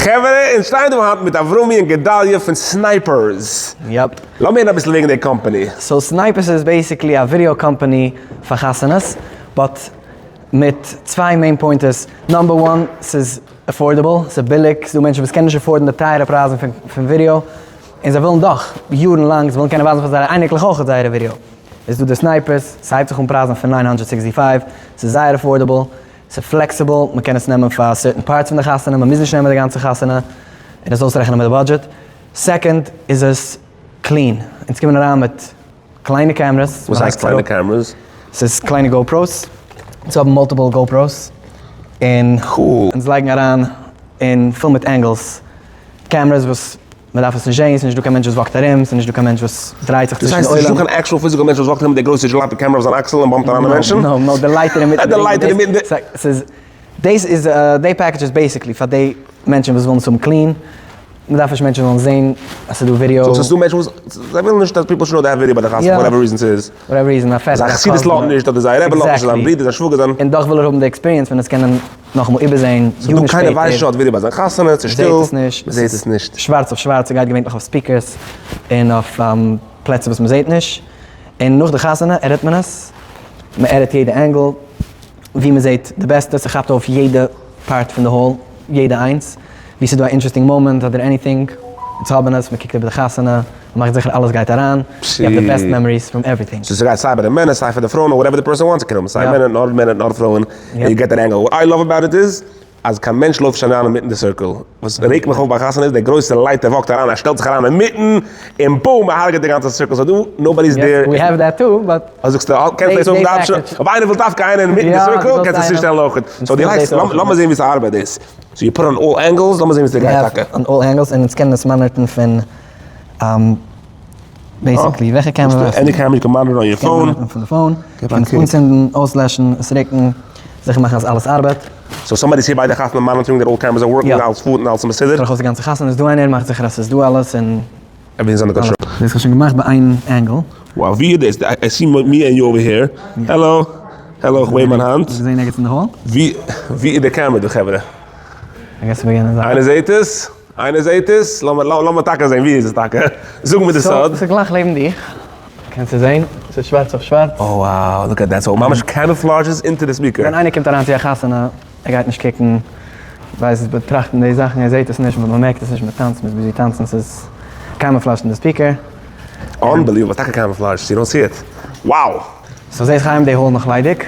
חברה, אונז שטייען דא היינט מיט אברומי און גדליה פון Snipers. Yep. לאמיר הערן אביסל וועגן די קאמפאני. So Snipers איז basically א ווידעא קאמפאני פאר חתונות, but מיט צוויי main pointers. Number one, ס'איז affordable, ס'איז ביליג, ס'איז דא מענטשן וואס קענען נישט afford ן די טייערע פרייזן פון ווידעא, און זיי ווילן דאך יארן לאנג, זיי ווילן קענען ווייזן פאר זייערע אייניקלעך אויך זייערע ווידעא. איז דא די Snipers, ס'הייבט זיך אן פרייזן פון 965, ס'איז זייער affordable, ס'איז flexible, מ'קען עס נעמען פאר certain parts פון די חתונה, מ'מוז נישט נעמען די גאנצע חתונה, און עס אויסרעכענען מיט די budget. Second איז עס clean, אונז קומען אריין מיט קליינע cameras. וואס הייסט קליינע cameras? ס'איז קליינע GoPros, אונז האבן multiple GoPros, און אונז לייגן אריין אין פול מיט angles cameras וואס מען דארף עס נישט זעהן, ס'איז נישט דא קיין מענטש וואס walk ט ארום, ס'איז נישט דא קיין מענטש וואס דרייט זיך צווישן די עולם. דאס הייסט ס'איז נישט דא קיין actual physical מענטש וואס walk ט ארום מיט די גרויסע jalopy camera אויף זיין אקסל און bump ט אריין אין מענטשן? No no, די לייטער אינמיטן. די לייטער אינמיטן די. ס'איז, דאס איז, די package איז basically פאר די מענטשן וואס ווילן עס האבן clean, מען דארף נישט מענטשן זאלן זעהן אז ס'איז דא ווידעא. So ס'איז דא מענטשן וואס זיי ווילן נישט אז people should know they have video ביי די חתונה, whatever reason ס'איז. Whatever reason, א פעטער, זיין חסידות לאזט נישט, אדער זייער רבי לאזט נישט, זיין ברודער, זיין שוואגער, זיין. און דאך וויל ער האבן די experience פון עס קענען נאכאמאל איבערזעהן יארן שפעטער. ס'דא קיינער ווייסט נישט האט ווידעא ביי זיין חתונה, ס'איז שטיל, מ'זעהט עס נישט, מ'זעהט עס נישט. שווארץ אויף שווארץ, ס'גייט געווענליך אויף speakers און אויף פלעצער וואס מ'זעהט נישט, און נאך די חתונה edit מען עס, מ'עדיט יעדע angle ווי מ'זעהט די בעסטע, ס'כאפט אויף יעדע part פון די hall, יעדע איינס, ווי ס'איז דא א interesting moment אדער anything, אונז האבן עס, מ'קוקט איבער די חתונה, מ'מאכט זיכער אלעס גייט אריין, you have the best memories from everything. So ס'גייט סיי ביי די מענער סיי פאר די פרויען or whatever די person wants ס'קען האבן סיי מענער נאר מענער נאר פרויען, און you get that angle. What I love about it איז אז קיין מענטש לויפט נישט אריין אינמיטן די circle. וואס רעגט מיך אויף ביי חתונה איז דער גרויסער לייטער walk ט אריין ער שטעלט זיך אריין אינמיטן און boom ער הרג'עט די גאנצע circle. So דא nobody is there. We have that too but. אוי זאגסטו קענסט דאס האבן די option אויב איינער וויל דווקא איינער אינמיטן די circle קענסטו עס צושטעלן אויך. So דו לייגסט לאמיר זעהן ווי ס'ארבעט דאס. So you put on all angles לאמיר זעהן ווי ס'גייט טאקע. On all angles און אונז קענען עס monitor ן פון basically וועלכע קעמערע ווילסטו? Any camera you can monitor on your phone. פון די phone, קענסט אנצינדן, אויסלעשן, עס רוקן, זיכער מאכן אז אלעס ארבעט. So somebody איז here ביי די חתונה monitoring that all cameras are working, אלעס פארט און אלעס איז מסודר? דורכאויס די גאנצע חתונה איז דא איינער, מאכט זיכער אז ס'איז דא אלעס און. Everything is under control. דאס האב איך שוין געמאכט ביי איין angle. Wow ווי איז דאס? I see me and you over here. Hello. Hello איך wave מיין האנט. געזען ערגעץ אין די hall? ווי איז די קעמערע דא חברה? איינער זעט עס? איינער זעהט עס? לאמיר טאקע זעהן, ווי איז עס טאקע? זאג מיר די סוד. ס'איז גלייך לעבן דיך, קענסט עס זעהן, ס'איז שווארץ אויף שווארץ. Oh wow, look at that, so ממש camouflages אונטער די speaker. ווען איינער קומט אריין צו א חתונה, ער גייט נישט קוקן, ווייסט באטראכטן די זאכן, ער זעהט עס נישט, מ'באמערקט עס נישט, מ'טאנצט, מ'איז busy טאנצן, ס'איז camouflaged אין די speaker. Unbelievable, טאקע camouflaged, you don't see it. Wow! So זעה איך היים די hall נאך ליידיג,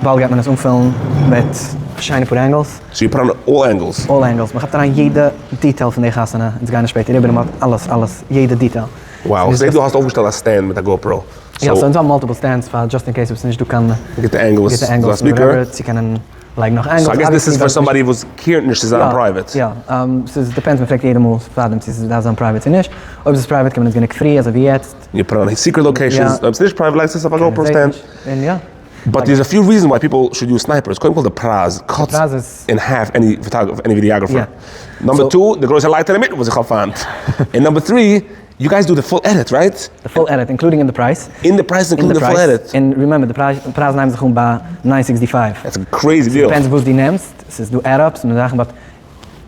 באלד גייט מען עס אנפילן מיט שיינע פאר angles. So you put on all angles? All angles, מען כאפט אריין יעדע detail פון די חתונה, אונז גייען עס שפעטער איבער און מען האט אלעס אלעס יעדע detail. Wow, איך זעה דו האסט אויפגעשטעלט א stand מיט א GoPro. יא, so אונז האבן multiple stands פאר just in case אויב ס'איז נישט דא קיין גוטע angles, גוטע angles צו קענען לייגן נאך angles. So I guess this is for somebody וואס care ט נישט צו זיין private. יא, ס'איז depends, מען פרעגט יעדע מאל פארדעם צו ס'דארף זיין private צו נישט, אויב ס'איז private קען מען עס גענוג פרי אזוי ווי יעצט. You put on secret locations, אויב ס'איז נישט private לייגסטו עס אויף א GoPro stand. But there's a few reasons why people should use Snipers, קודם כל די פרייז cuts in half any photographer, any videographer, number two די גרויסע לייטער אינמיטן וואס איך האב פיינט, און number three you guys do the full edit right? The full edit including אין די פרייז. אין די פרייז including די full edit. און remember די פרייזן הייבן זיך אן ביי 965. That's a crazy deal. Depends וואס דו נעמסט, ס'איז דא add-ups און זאכן but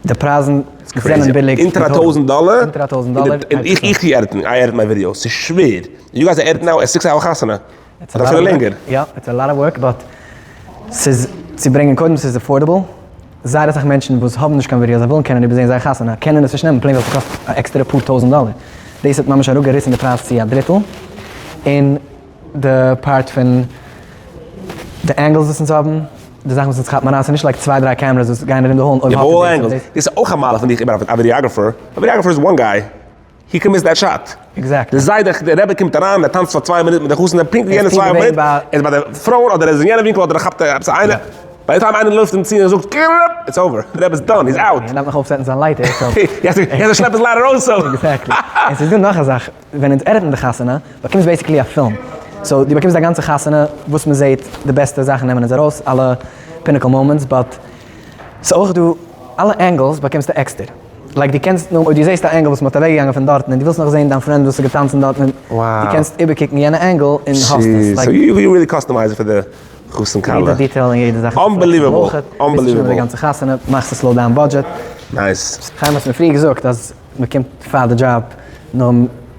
די פרייזן זענען ביליג. אונטער א טויזנט דאלער? אונטער א טויזנט דאלער. און איך איך טו edit ן, I edit my videos, ס'איז שווער. You guys are editing now א six hour חתונה. אדער אפילו לענגער. יא, it's a lot of work but ס'איז צו ברענגען קודם ס'איז affordable, זייער אסאך מענטשן וואס האבן נישט קיין ווידעא זיי ווילן קענען איבערזען זייער חתונה קענען עס נישט נעמען plain ווייל ס'קאסט א עקסטערע פאר טויזנט דאלער. דאס האט ממש אראפגעריסן די פרייז צו א דריטל. און די part פון די angles וואס אונז האבן, די זאכן וואס אונז כאפן אריין, ס'איז נישט like צוויי דריי cameras וואס גייען ארום די hall און אויב האט ער דאס און דאס. דאס איז אויך א מעלה פון דיך איבער א videographer, א videographer איז one guy, he can miss that shot. Exactly. די זיידע, די רבי קומט אריין, ער טאנצט פאר צוויי מינוט מיט די חתן, פונקט אין יענע צוויי מינוט, ער איז ביי די פרויען אדער ער איז אין יענע ווינקל אדער ער כאפט עפעס איינער, by the time איינער לויפט אים צו און זאגט קררררפ, it's over, די רבי איז done, he's out. ער דארף נאך אויפסעטן זיין לייטער, so. He has to שלעפן his ladder also. Exactly. און ס'איז דא נאך א זאך, ווען אונז edit ן די חתונה, באקומסט basically א פילם. So דו באקומסט א גאנצע חתונה, וואס מ'זעהט, די בעסטע זאכן נעמען אונז ארויס, אלע pinnacle moments, but ס'איז אויך דא, אלע angles באקומסטו עקסטער. Like דו קענסט נאר אויב דו זעסט א angle וואס מ'האט אוועקגעגאנגען פון דארטן און דו ווילסט נאך זען דיין friend וואס איז געטאנצן דארטן און דו קענסט איבערקוקן יענע angle און האסט עס. So you really customize it פאר די חתן כלה. יעדע detail און יעדע זאך. Unbelievable. Unbelievable. די גאנצע חתונה, מאכסט עס לויט דיין budget. Nice. חיים האסט מיר פריער געזאגט אז מען קומט פאר די דזשאב, נאר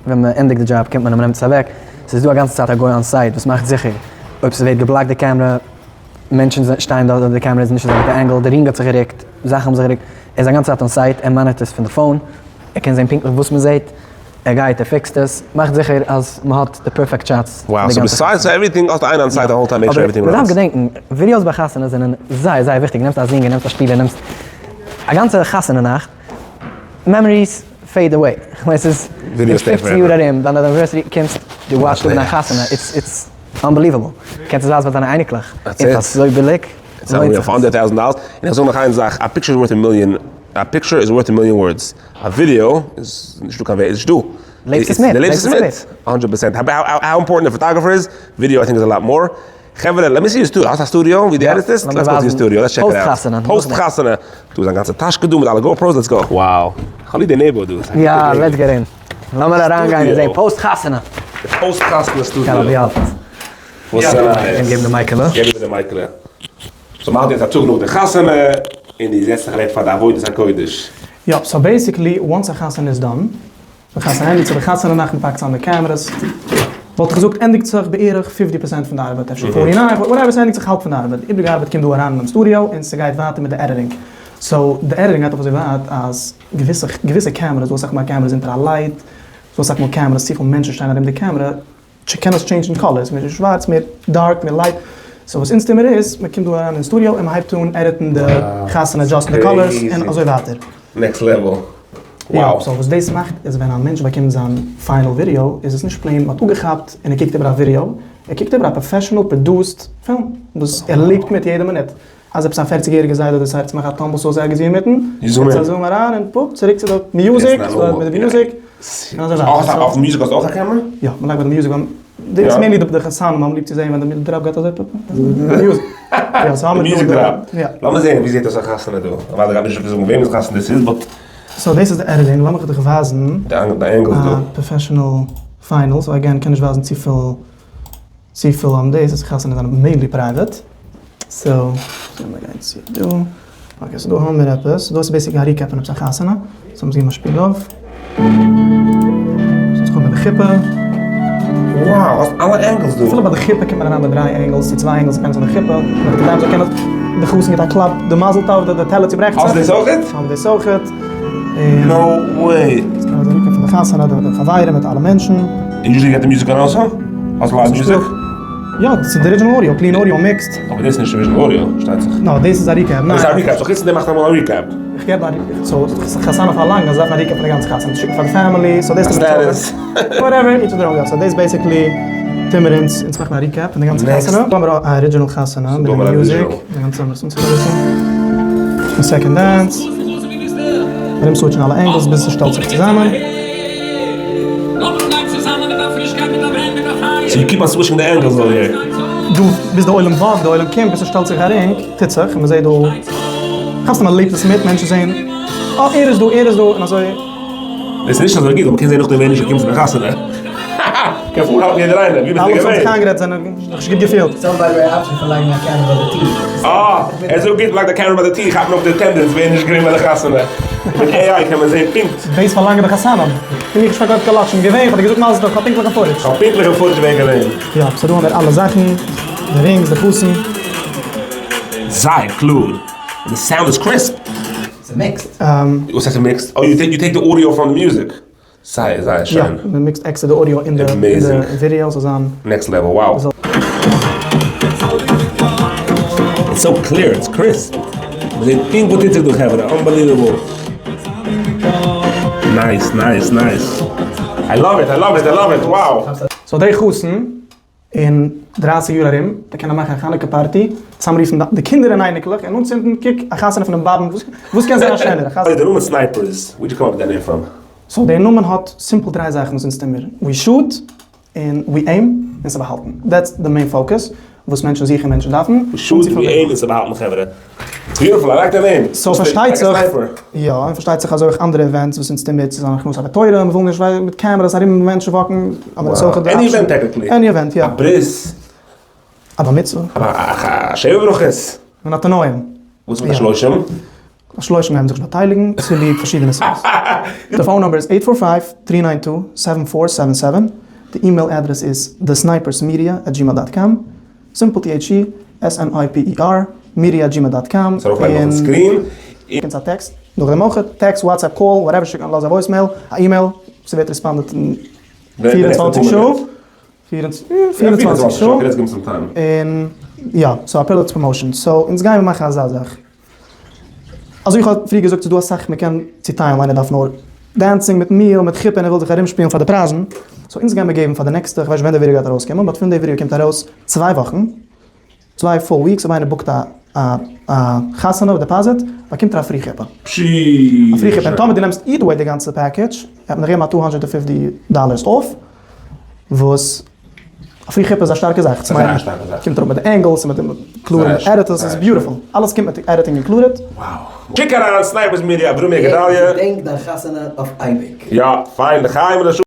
ווען מען ענדיגט די דזשאב קומט מען און מען נעמט עס אוועק, ס'איז דא א גאנצע צייט א גוי on site וואס מאכט זיכער אויב ס'ווערט געבלאקט די קעמרע, מענטשן שטייען דארט אדער די קעמרע איז נישט אזא גוטע angle, די ring האט זיך גערוקט, זאכן האבן זיך גערוקט, ער איז א גאנצע צייט on site, ער מאניטערט עס פון די phone, ער קען זען פונקטליך וואס מען זעט, ער גייט ער פיקסט עס, מאכט זיכער אז מען האט די perfect shots פון די גאנצע חתונה. Wow, so besides everything האסטו איינער on site די whole time make sure everything runs. אבער מען דארף געדענקן, ווידיאוס ביי חתונות זענען זייער זייער וויכטיג, נעמסט א זינגער, נעמסט א שפילער, נעמסט א גאנצע חתונה נאכט, memories fade away, כ'מיין ס'איז אין פופצן יאר ארום, דיין anniversary קומסט דו וואטשסט אפ דיין חתונה, it's it's unbelievable, קענסט עס ווייזן פאר דיינע אייניקלעך, און פאר אזוי ביליג, לוינט זיך עס. פאר under thousand dollars, און איך זאג נאך איין זאך, א picture איז worth a million, א picture איז worth a million words, א ווידעא איז נישטא קיין וועג, איז נישטא. לעבסט עס מיט, לעבסט עס מיט, hundred percent, how important די photographer איז, video I think is a lot more. חברה, let me see your studio, האסט א סטודיאו ווי דו עדיטסט? Let's go to your studio, let's check it out. פאוסט חתונה. פאוסט חתונה. דא איז א גאנצע טאשקע דא מיט אלע GoPros, let's go. Wow. כ'האב ליב די neighborhood דא. יא, let's get in. לאמיר אריינגיין און זען פאוסט חתונה. די פאוסט חתונה סטודיאו. קאלא ווי האלט עס? וואס איז נייעס? אים געבן די מייקעלע. געב אים די מייקעלע. So מ'האלט יעצט א טאג נאך די חתונה, און דו זעצט זיך אוועק פאר די עבודת הקודש. יא, so basically once א חתונה איז done, די חתונה ענדיגט זיך די חתונה נאכט מ'פאקט צוזאם די cameras, וואלט איך געזאגט ענדיגט זיך בערך fifty percent פון די ארבעט, אפשר forty nine, whatever, ס'ענדיגט זיך האלב פון די ארבעט, די איבריגע ארבעט קומט דא אריין אינעם סטודיאו און ס'גייט ווייטער מיט די editing, so די editing גייט אויף אזוי ווייט אז געוויסע געוויסע cameras, דא אסאך מאל cameras אונטער א light, דא אסאך מאל cameras צופיל מענטשן שטייען ארום די קעמרע, קען עס טשעינדזשן colors, מער שווארץ מער dark מער light, so וואס אונז טוהן מיר איז, מען קומט דא אריין אין סטודיאו און מען הייבט אן עדיטן די חתונה עדזשאסטן די colors און אזוי ווייטער. Next level. יא, so וואס דאס מאכט איז ווען א מענטש באקומט זיין final ווידיאו איז עס נישט plain מען האט אפגעכאפט און ער קוקט איבער א ווידיאו, ער קוקט איבער א professional produced פילם וואס ער לעבט מיט יעדע מינוט. אז עפעס א פערציג יעריגע זיידע decide צו מאכן א טאמבל סאוס ערגעץ ווי אינמיטן, גיבט א zoom אריין און פאפ צוריק צו די music, מיט די music, און אזוי ווייטער. אויפן music האסטו אויך א קעמרע? יא, מ'לייגט ביי די music, דאס איז mainly די חתנים האבן ליב צו זען ווען די drop גייט אזוי פאפ, די music. יא, so האמיר דא די, יא. לאמיר זען ווי זעט אויס א חתונה דא, אוודאי גייט נישט זאגן וועמענס חתונה דאס איז but. So דאס איז די editing, לאמיך דיך ווייזן א professional final, so again קען נישט ווייזן צופיל. צופיל האבן דאס אז חתונה זענען mainly private, so לאמיר גיין צו דא, okay so דא האבן מיר עפעס, דא איז basically א recap פון עפעס א חתונה, so מוז געבן א שפיל אויף, ס'האט זיך אן מיט די חופה. Wow, האסט אלע angles דא. אפילו ביי די חופה קומט מען אריין מיט דריי angles צו צוויי angles depends אויף די חופה, נאר כדי מ'זאל קענען, די חתן גיבט א קלאפ, די מזל טוב, די טעלער צוברעכט זיך. האסט דאס אויכעט? האבן דאס אויכעט. No way! ס'איז א recap פון די חתונה, די חברים מיט אלע מענטשן. און usually גייט די music אן אלסא? האסט live music? יא, דאס איז די original audio, clean audio mixed. אבער דאס איז נישט original audio, שטייט זיך. No, דאס איז א recap, ניין. דאס איז א recap, so חוץ פון דעם מאכט אמאל א recap. איך געב א recap, so חתנים פארלאנגען אז זיי דארפן א recap פון די גאנצע חתונה, צו שיקן פאר די family, so דאס איז whatever, each their own, יא, so דאס basically טוהן מיר אונז, אונז מאכן א recap פון די גאנצע חתונה. דא האבן מיר א original חתונה מיט די music, די גאנצע האבן מיר עס אנצוטון אביסל. Second dance. ארום סוויטשן אלע angles ביז ס'שטעלט זיך צוזאמען. So you keep on switching די angles over here. דא ביז די עולם וואקט, די עולם קומט, ביז ס'שטעלט זיך א רינג, טוט זיך, און מ'זעט דא, כאפסט אז מ'לעבט עס מיט, מענטשן זעען, אה ער איז דא, ער איז דא, און אזוי. דאס איז נישט אזוי גוט, ווייל מ'קען זען נאכדעם ווער נישט געקומען צו די חתונה. קען פארהאלטן יעדער איינער, ווי ביסטו אלע וואס געווען? האבן זיך איינגערעדט זענען זיך נישט גוט געפילט. סאו ביי די וועי option פון לייגן א קעמרע ביי די טיר. אה! ער זאגט גוט, לייג די קעמרע ביי די טיר, כאפן אויף די attendance ווער נישט געווען ביי די חתונה. מיט AI קען מען זען פונקט. דאס פארלאנגען די חתנים. און איך נישט פארקויפט קיין לאקשן. געווען, איך האב דיר געזאגט מזל טוב, כ'האב פונקטליכע footage. כ'האב פונקטליכע footage ווער געווען. יא, ס'דא האבן מיר אלע זאכן, די rings, די חתן. זייער קלאר. און די sound איז crisp. ס'איז mixed. וואס הייסט mixed? Oh you take די audio from די music. זייער זייער שיין. יא, מען מיקסט עקסטער די audio אין די ווידעא זאל זיין. Next level, wow. It's so clear, it's crisp. מ'זעט פונקט וואס טוט זיך דא חברה, unbelievable. Nice nice nice. I love it, I love it, I love it, wow. So די חתן אין דרייסיג יאר ארום וועט קענען מאכן א חנוכה party, צוזאמרופן די קינדער און אייניקלעך און אנצינדן קוק א חתונה פונעם באבען, וואס קען זיין א שענערע חתונה? די נאמען Snipers, where did you come up with that name from? So דער נאמען האט simple דריי זאכן וואס אונז טוהן מיר, we shoot, און we aim, און ס'באהאלטן. That's די main focus וואס מענטשן זוכן און מענטשן דארפן. We shoot, we aim, און ס'באהאלטן חברה. Beautiful, I like די name. So פארשטייט זיך, יא, און פארשטייט זיך אזוי אויך אנדערע events וואס אונז טוהן מיר צו זיין הכנסת התורה, מ'וויל נישט ווייל מיט cameras ארום מענטשן וואקן, אבער עס איז אויך די Any event technically. Any event, יא. א ברית. א בר מצוה. א שבע ברכות. און א תנאים. וואס מיט א שלושים? שלושים גייען זיך נישט באטייליגן צוליב פארשידענע סיבות. די phone number איז eight four five, three nine two, seven four seven seven, די email address איז thesnipersmedia at Gmail dot com, simple T H E S N I P E R media at Gmail dot com, ס'ארויף לייגן אויפן screen. שיק אונז א טעקסט נאכדעם אויך, text, WhatsApp, call, whatever, שיק לאז א voicemail, א אימעיל, ס'ווערט responded אין 24 שעה. 24 שעה. און יא, ס'איז א פילאט promotion. So אונז גיימיר מאכן אזא זאך. אזוי איך האב פריער געזאגט ס'איז דא אסאך מ'קען צוטיילן איינער דארף נאר dancing מיט meal מיט חופה און ער וויל זיך ארומשפילן פאר די פרייזן. So אונז גיימיר געבן פאר די נעקסטע, כ'ווייס נישט ווען די ווידעא גייט ארויסקומען, but פון די ווידעא קומט ארויס צוויי וואכן, צוויי full weeks אויב איינער book ט א א חתונה deposit באקומט ער א free חופה. א free חופה. און טאמער דו נעמסט either way די גאנצע package וועט מען דיך געבן א two hundred and fifty dollars off. וואס א free חופה איז א שטארקע זאך, זייער א שטארקע זאך. קומט אראפ מיט די angles און מיט די קלארע edit, עס איז beautiful, אלעס קומט מיט editing included. Wow. שיק אריין Snipers Media אברומי גדליה. געדענק דיין חתונה אויף אייביג. יא, פיין, לחיים ולשלום.